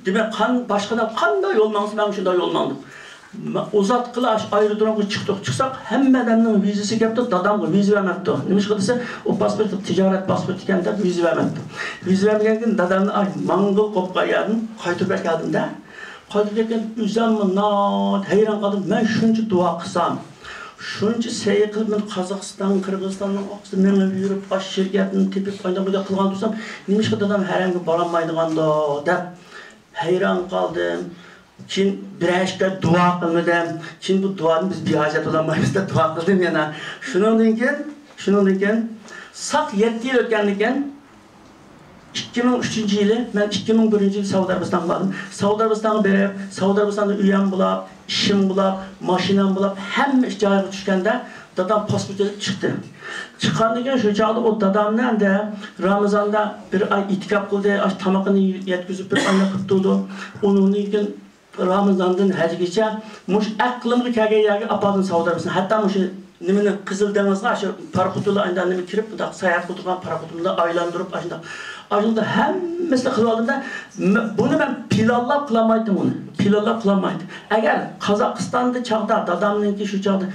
دېمەك، قان-، باشقا قانداق يول ماڭسا، مەن شۇنداق يول ماڭدىم. ما-، ئۇزاتقىلى ئاشۇ ئايرودرومغا چىقتۇق. چىقساق، ھەممە ئادەمنىڭ ۋىزىسى كەپتۇ، دادامغا ۋىزا بەرمەپتۇ. نېمىشقا دېسە، ئۇ پاسپورت تىجارەت پاسپورتى ئىكەن دەپ ۋىزا بەرمەپتۇ. ۋىزا بەرمىگەندىن كېيىن دادامنى، ئاي، ماڭغىلى قوپقان يەردىن قايتۇرۇپ ئەكەلدىم-دە. قايتۇرۇپ كەلگەن ئۆزۈممۇ ناھايىتى ھەيران قالدىم. مەن شۇنچە دۇئا قىلسام، شۇنچە سەي قىلىپ، مەن قازاقىستان، قىرغىزىستاننىڭ ئارقىسىدا مېڭىپ يۈرۈپ، ئاشۇ شىركەتنى تېپىپ، ئانداق مۇنداق قىلغان تۇرسام، نېمىشقا دادام ھەرەمگە بارالمايدىغاندۇ دەپ ھەيران قالدىم. كېيىن بىرەر ئىككى دۇئا قىلمىدىم. كېيىن بۇ دۇئادىن بىز بىھاجەت بولالمايمىز دەپ دۇئا قىلدىم يەنە. شۇنىڭدىن كېيىن، شۇنىڭدىن كېيىن ساق يەتتە يىل ئۆتكەندىن كېيىن، ئىككى مىڭ ئۈچىنچى يىلى، مەن ئىككى مىڭ بىرىنچى يىلى سەئۇدى ئەرەبىستانغا باردىم. سەئۇدى ئەرەبىستانغا بېرىپ، سەئۇدى ئەرەبىستاندا ئۆيەم بولاپ، ئىشىم بولاپ، ماشىنام بولاپ، ھەممە ئىش جايىغا چۈشكەندە، دادام پاسپورت ئېلىپ چىقتى. چىققاندىن كېيىن شۇ چاغدا ئۇ دادامنى ئەمدى رامىزاندا بىر ئاي ئېتىكاپ قىلدى، ئاش تامىقىنى يەتكۈزۈپ بېرىپ، ئانداق قىلىپ تۇردۇم. ئۇنىڭدىن كېيىن رامىزاندىن ھەجگىچە مۇشۇ ئەقلىمگە كەلگەن يەرگە ئاپاردىم سەئۇدى ئەرەبىستانغا. ھەتتا مۇشۇ نېمىنى، قىزىل دېڭىزغا شۇ پاراخوت يولى ئاينىدا نېمە كىرىپ، بۇنداق ساياھەت قىلىدىغان پاراخوتۇمدا ئايلاندۇرۇپ، ئاشۇنداق، ئاشۇنداق ھەممىسىنى قىلىۋالدىم-دە، م-، بۇنى مەن پىلانلاپ قىلالمايتتىم، بۇنى پىلانلاپ قىلالمايتتىم. ئەگەر قازاقىستاندا چاغدا، دادامنىڭكى شۇ چاغدا،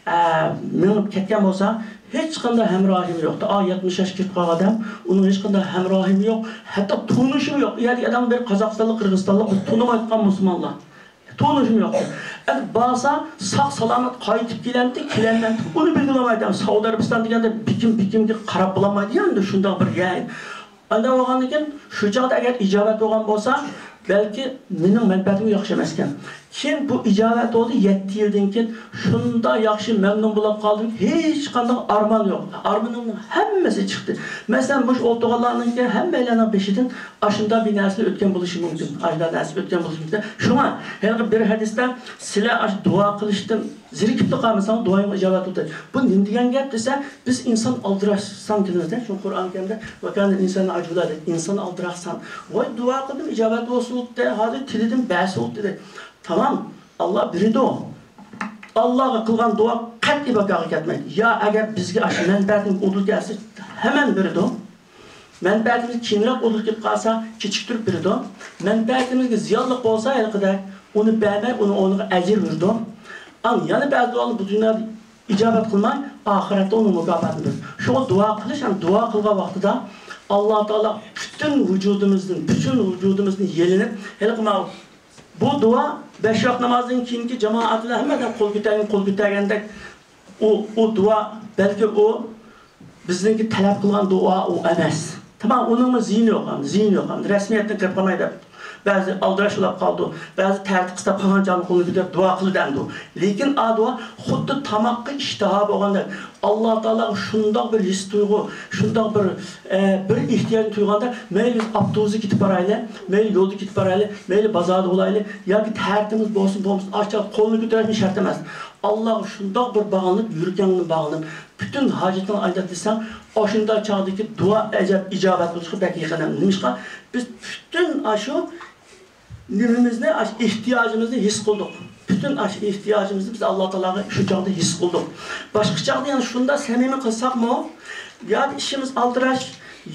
ئە، مېڭىپ كەتكەن بولسا، ھېچقانداق ھەمراھىم يوقتى. ئا، يەتمىش ياشقا كىرىپ قالغان ئادەم، ئۇنىڭ ھېچقانداق ھەمراھىمۇ يوق، ھەتتا تونۇشىمۇ يوق. ئۇ يەردىكى ئادەم بىر قازاقىستانلىق، قىرغىزىستانلىق، بىز تونۇمايدىغان مۇسۇلمانلار. تونۇشۇم يوق. ئەمدى بارسا، ساق سالامەت قايتىپ كېلەمتى، كېلەلمەمتى، ئۇنى بىلگىلى بولمايدۇ. سەئۇدى ئەرەبىستان دېگەندە بىكىم، بىكىمگە قاراپ بولالمايدۇ ئەمدى، شۇنداق بىر يەر. ئانداق بولغاندىن كېيىن، شۇ چاغدا ئەگەر ئىجابەت بولغان بولسا، بەلكى مېنىڭ مەنپەئەتىمگە ياخشى ئەمەسكەن. كېيىن بۇ ئىجابەت بولدى، يەتتە يىلدىن كېيىن شۇنداق ياخشى، مەمنۇن بولۇپ قالدىم، ھېچقانداق ئارمان يوق. ئارمىنىمنىڭ ھەممىسى چىقتى. مەسىلەن، مۇشۇ ئولتۇرغانلارنىڭكى ھەممەيلەننىڭ بېشىدىن ئاشۇنداق بىر نەرسىلەر ئۆتكەن بولۇشى مۇمكىن. ئاشۇنداق نەرسە ئۆتكەن بولۇشى مۇمكىن. شۇڭا ھېلىقى بىر ھەدىستە، سىلەر ئاشۇ دۇئا قىلىشتىن زېرىكىپلا قالمىساڭ، دۇئايىڭ ئىجابەت بولدى. بۇ نېمە دېگەن گەپ دېسە، بىز ئىنسان ئالدىراشسان كېلىمىزدە، چۈنكى قۇرئان كەرىمدە، «ۋەكانە ئىنسانۇ ئەجۇلا» دەيدۇ. ئىنسان ئالدىراقسان. ۋاي، دۇئا قىلدىم، ئىجابەت بولسۇن دېدى، ھازىر تىلىدىم بەرسۇن دېدى. تامام، ئاللا بېرىدۇ. ئاللاغا قىلغان دۇئا قەتئىي بىكارغا كەتمەيدۇ. يا ئەگەر بىزگە ئاشۇ مەنپەئەتنىڭ ئۇدۇل كەلسە، ھەمەن بېرىدۇ. مەنپەئەتىمىز كېيىنرەك ئۇدۇل كېلىپ قالسا، كېچىكتۈرۈپ بېرىدۇ. مەنپەئەتىمىزگە زىيانلىق بولسا، ھېلىقىدەك، ئۇنى بەرمەي، ئۇنىڭ ئورنىغا ئەجىر بېرىدۇ. ئان يەنە بەزى دۇئانى بۇ دۇنيادا ئىجابەت قىلماي، ئاخىرەتتە ئۇنىڭ مۇكاپاتىنى بېرىدۇ. شۇڭا دۇئا قىلىش ھەم دۇئا قىلغان ۋاقتىدا ئاللا تائالا پۈتۈن ۋۇجۇدىمىزدىن، پۈتۈن ۋۇجۇدىمىزدىن يېلىنىپ، ھېلىقى ماۋۇ بۇ دۇئا بەش ۋاق نامازدىن كېيىنكى جامائەت بىلەن ھەممە ئادەم قول كۆتەرگەن، قول كۆتەرگەندەك، ئۇ، ئۇ دۇئا، بەلكى ئۇ بىزنىڭكى تەلەپ قىلغان دۇئا ئۇ ئەمەس. تامام، ئۇنىڭمۇ زىيىنى يوق، زىيىنى يوق، رەسمىيەتتىن قېلىپ قالماي دەپ. بەزى ئالدىراش بولاپ قالىدۇ، بەزى تەرەت قىستاپ قالغان چاغدا قولىنى كۆتۈرۈپ دۇئا قىلىدۇ ئەمدى. لېكىن ئا دۇئا خۇددى تاماققا ئىشتىھا بولغاندەك، ئاللا تائالاغا شۇنداق بىر ھېس تۇيغۇ، شۇنداق بىر، ئە، بىر ئېھتىياجنى تۇيغاندا، مەيلى بىز ئاپتوبۇستا كېتىپ بارايلى، مەيلى يولدا كېتىپ بارايلى، مەيلى بازاردا بولايلى، ياكى تەرىتىمىز بولسۇن، بولمىسۇن، ئاشۇ قولنى كۆتۈرۈشمۇ شەرت ئەمەس. ئاللاغا شۇنداق بىر باغلىنىپ، يۈرىكىڭدىن باغلىنىپ، پۈتۈن ھاجىتىڭنى ئايتات دېسەڭ، ئاشۇنداق چاغدىكى دۇئا ئەجەب ئىجابەت بولۇشقا بەك يېقىن. نېمىشقا؟ بىز پۈتۈن ئاشۇ نېمىمىزنى، ئاشۇ ئېھتىياجىمىزنى ھېس قىلدۇق. پۈتۈن ئاشۇ ئېھتىياجىمىزنى بىز ئاللا تائالاغا شۇ چاغدا ھېس قىلدۇق. باشقا چاغدا يەنە شۇنداق سەمىمىي قىلساقمۇ، ياكى ئىشىمىز ئالدىراش،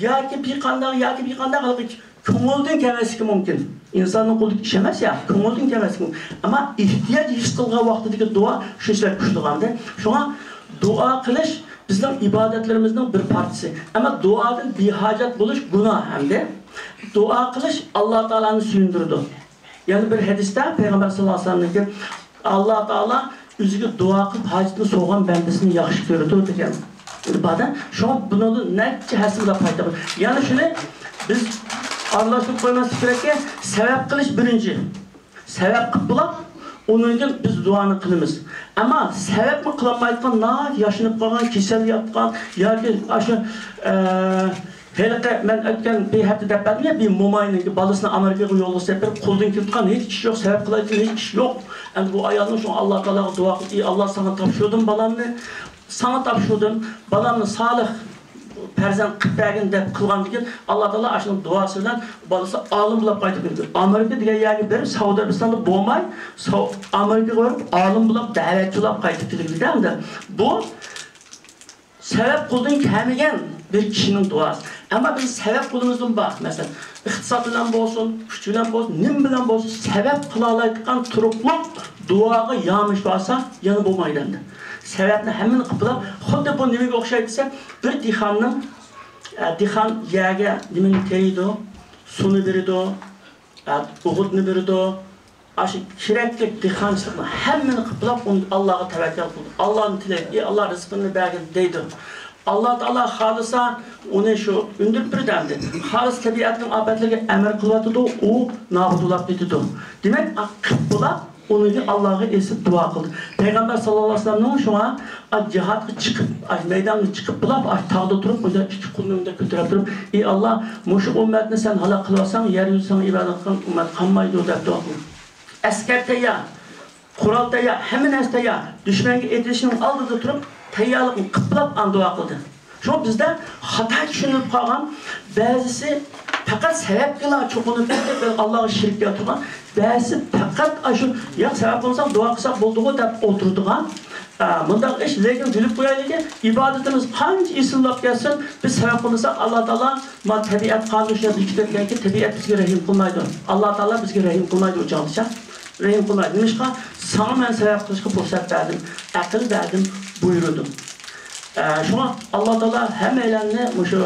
ياكى بىقانداق، ياكى بىقانداق ھالقى كۆڭۈلدىن كەلمەسلىكى مۇمكىن. ئىنساننىڭ قولىدىكى ئىش ئەمەس يا، كۆڭۈلدىن كەلمەسلىكى مۇمكىن. ئەمما ئېھتىياج ھېس قىلغان ۋاقتىدىكى دۇئا شۇنچىلىك كۈچلۈك ئەمدى. شۇڭا دۇئا قىلىش بىزنىڭ ئىبادەتلىرىمىزنىڭ بىر پارچىسى. ئەمما دۇئادىن بىھاجەت بولۇش گۇناھ ئەمدى. دۇئا قىلىش ئاللا تائالانى سۆيۈندۈرىدۇ. يەنە بىر ھەدىستە پەيغەمبەر ساللاللاھۇ ئەلەيھى ۋەسەللەمنىڭكى، «ئاللا تائالا ئۆزىگە دۇئا قىلىپ ھاجىتىنى سورىغان بەندىسىنى ياخشى كۆرىدۇ» دېگەن. باردا. شۇڭا بۇنىڭدىن نەچچە ھەسسە بىلەن پايدا بار. يەنە شۇنى بىز ئارىلاشتۇرۇپ قويماسلىق كېرەككى، سەۋەب قىلىش بىرىنچى. سەۋەب قىلىپ بولاپ، ئۇنىڭدىن بىز دۇئانى قىلىمىز. ئەمما سەۋەبمۇ قىلالمايدىغان، ناھايىتى ياشىنىپ قالغان، كېسەل ياتقان ياكى ئاشۇ، ئە، ھېلىقى مەن ئۆتكەن بىر ھەپتە دەپ بەردىمغۇ، بىر موماينىڭكى بالىسىنى ئامېرىكىغا يولغا سەپەر قولدىن كېلىپ تۇرغان، ھېچ ئىش يوق، سەۋەب قىلايدىغان ھېچ ئىش يوق. ئەمدى بۇ ئايالنىڭ شۇڭا ئاللا تائالاغا دۇئا قىلىپ، ئى ئاللا، ساڭا تاپشۇردۇم بالامنى، ساڭا تاپشۇردۇم، بالامنى سالىھ پەرزەنت قىلىپ بەرگىن دەپ قىلغاندىكىن، ئاللا تائالا ئاشۇنىڭ دۇئاسى بىلەن بالىسى ئالىم بولاپ قايتىپ كېلىدۇ. ئامېرىكا دېگەن يەرگە بېرىپ، سەئۇدى ئەرەبىستاندا بولماي، سەئۇ-، ئامېرىكىغا بېرىپ، ئالىم بولاپ، دەۋەتچى بولاپ قايتىپ كېلىدۇ ئەمدى. بۇ سەۋەب قولدىن كەلمىگەن بىر كىشىنىڭ دۇئاسى. ئەمما بىز سەۋەب قولىمىزدىن بار. مەسىلەن، ئىقتىساد بىلەن بولسۇن، كۈچ بىلەن بولسۇن، نېمە بىلەن بولسۇن، سەۋەب قىلالايدىغان تۇرۇقلۇق دۇئاغا يامىشىپ قالسا، يەنە بولمايدۇ ئەمدى. سەۋەبنى ھەممىنى قىلىپ بولاپ، خۇددى بۇ نېمىگە ئوخشايدۇ دېسە، بىر دېھقاننىڭ، ئە، دېھقان يەرگە نېمىنى تېرىيدۇ، سۇنى بېرىدۇ، ئە، ئوغۇتنى بېرىدۇ، ئاشۇ كېرەكلىك دېھقانچىلىقنى ھەممىنى قىلىپ بولاپ، ئۇنى ئاللاغا تەۋەككەل قىلىدۇ. ئاللانى تىلەيدۇ، ئى ئاللا، رىزقىمنى بەرگىن دەيدۇ. ئاللا تائالا خالىسا، ئۇنى شۇ ئۈندۈرۈپ بېرىدۇ ئەمدى. خالىسا تەبىئەتنىڭ ئاپەتلىرىگە ئەمىر قىلىۋاتىدۇ، ئۇ نابۇت بولاپ كېتىدۇ. دېمەك، قىلىپ بولاپ، ئۇنى ئاللاغا ئېسىپ دۇئا قىلدى. پەيغەمبەر ساللاللاھۇ ئەلەيھى ۋەسەللەمنىڭ شۇڭا، ئا، جىھادقا چىقىپ، ئا، مەيدانغا چىقىپ بولاپ، ئا، تاغدا تۇرۇپ، مۇنداق ئىككى قولىنى مۇنداق كۆتۈرۈپ تۇرۇپ، ئى ئاللا، مۇشۇ ئۈممەتنى سەن ھالاك قىلىۋالساڭ، يەر يۈزىدە ساڭا ئىبادەت قىلغان ئۈممەت قالمايدۇ، دەپ دۇئا قىلدى. ئەسكەر تەييار، قورال تەييار، ھەممە نەرسە تەييار. دۈشمەنگە ئېتىلىشنىڭ ئالدىدا تۇرۇپ، تەييارلىقىنى قىلىپ بولاپ، ئاندىن دۇئا قىلدى. شۇڭا بىزدە خاتا چۈشىنىلىپ قالغان، بەزىسى پەقەت سەۋەبكىلا چوقۇنۇپ كېتىپ، ئاللاغا شېرىك كەلتۈرگەن، بەزىسى پەقەت ئاشۇ، ياق، سەۋەب بولمىساق دۇئا قىلساق بولدىغۇ دەپ ئولتۇرىدىغان، ئا، مۇنداق ئىش. لېكىن بىلىپ قويايلىكى، ئىبادىتىمىز قانچە ئېسىللاپ كەتسۇن، بىز سەۋەب قىلمىساق، ئاللا تائالا، مانا تەبىئەت قانۇن شۇ يەردە كېتىپ كەتكەنكى، تەبىئەت بىزگە رەھىم قىلمايدۇ. ئاللا تائالا بىزگە رەھىم قىلمايدۇ ئۇ چاغدىچە. رەھىم قىلمايدۇ. نېمىشقا؟ ساڭا مەن سەۋەب قىلىشقا پۇرسەت بەردىم، ئەقىل بەردىم، بۇيرۇدۇم. ئە، شۇڭا ئاللا تائالا ھەممەيلەننى مۇشۇ،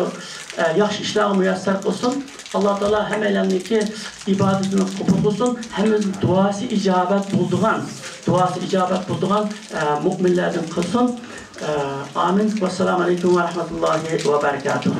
ئە، ياخشى ئىشلارغا مۇيەسسەر قىلسۇن. ئاللا تائالا ھەممەيلەننىڭكى ئىبادىتىنى قوبۇل قىلسۇن. ھەممىمىزنىڭ دۇئاسى ئىجابەت بولىدىغان، دۇئاسى ئىجابەت بولىدىغان، ئە، مۆمىنلەردىن قىلسۇن. ئە، ئامىن. ۋەسسالامۇ ئەلەيكۇم ۋە رەھمەتۇللاھى ۋە بەرىكاتۇھ.